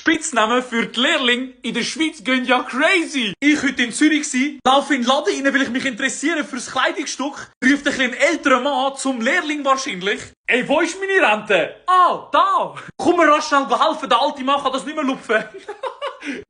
Spitznamen für die Lehrlinge in der Schweiz gehen ja crazy. Ich heute in Zürich war, laufe in den Laden rein, weil ich mich interessiere fürs Kleidungsstück. Ruft ein älterer Mann zum Lehrling wahrscheinlich. Ey, wo ist meine Rente? Ah, da. Komm mir rasch schnell helfen, der alte Mann kann das nicht mehr lupfen.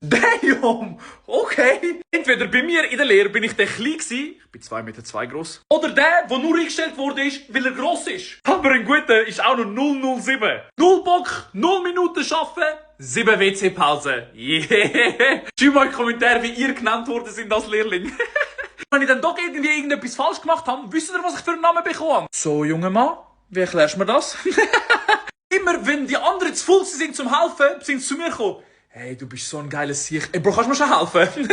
Damn, okay. Entweder bei mir in der Lehre bin ich der klein gsi, ich bin 2,2 Meter groß, oder der nur eingestellt wurde, weil er gross ist. Aber ein guter ist auch noch 007. 0 Bock, 0 Minuten arbeiten, 7 WC-Pause. Yeah. Schreibt mal in die Kommentare, wie ihr genannt worden sind als Lehrling. Wenn ich dann doch irgendwie irgendetwas falsch gemacht habe, wisst ihr, was ich für einen Namen bekommen habe? So, junger Mann, wie erklärst du mir das? Immer wenn die anderen zu voll sind zum Helfen, sind sie zu mir gekommen. Hey, du bist so ein geiler Sieg. Ey, Bro, kannst du mir schon helfen?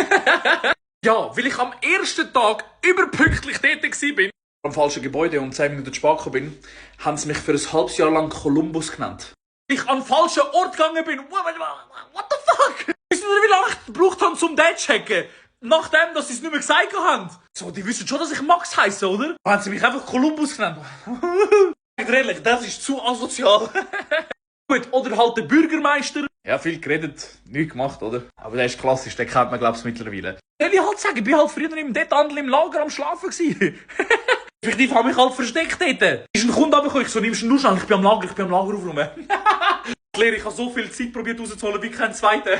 Ja, weil ich am ersten Tag überpünktlich dort war, am falschen Gebäude und 10 Minuten zu spät gekommen bin, haben sie mich für ein halbes Jahr lang Kolumbus genannt. Weil ich an den falschen Ort gegangen bin. What the fuck? Wisst ihr, wie lange ich gebraucht habe, um den zu checken? Nachdem, dass sie es nicht mehr gesagt haben. So, die wissen schon, dass ich Max heisse, oder? Haben sie mich einfach Kolumbus genannt. Ehrlich, das ist zu asozial. Gut, oder halt der Bürgermeister. Ja, viel geredet, nichts gemacht, oder? Aber der ist klassisch, den kennt man, glaub's mittlerweile. Ja, wie halt sagen, ich bin halt früher im Detandel im Lager am Schlafen gewesen. Effektiv habe ich halt versteckt dort. Ist ein Kunde runtergekommen, ich so, nimmst du nur schnell, ich bin am Lager aufräumen. Ich habe so viel Zeit probiert rauszuholen wie kein zweiter.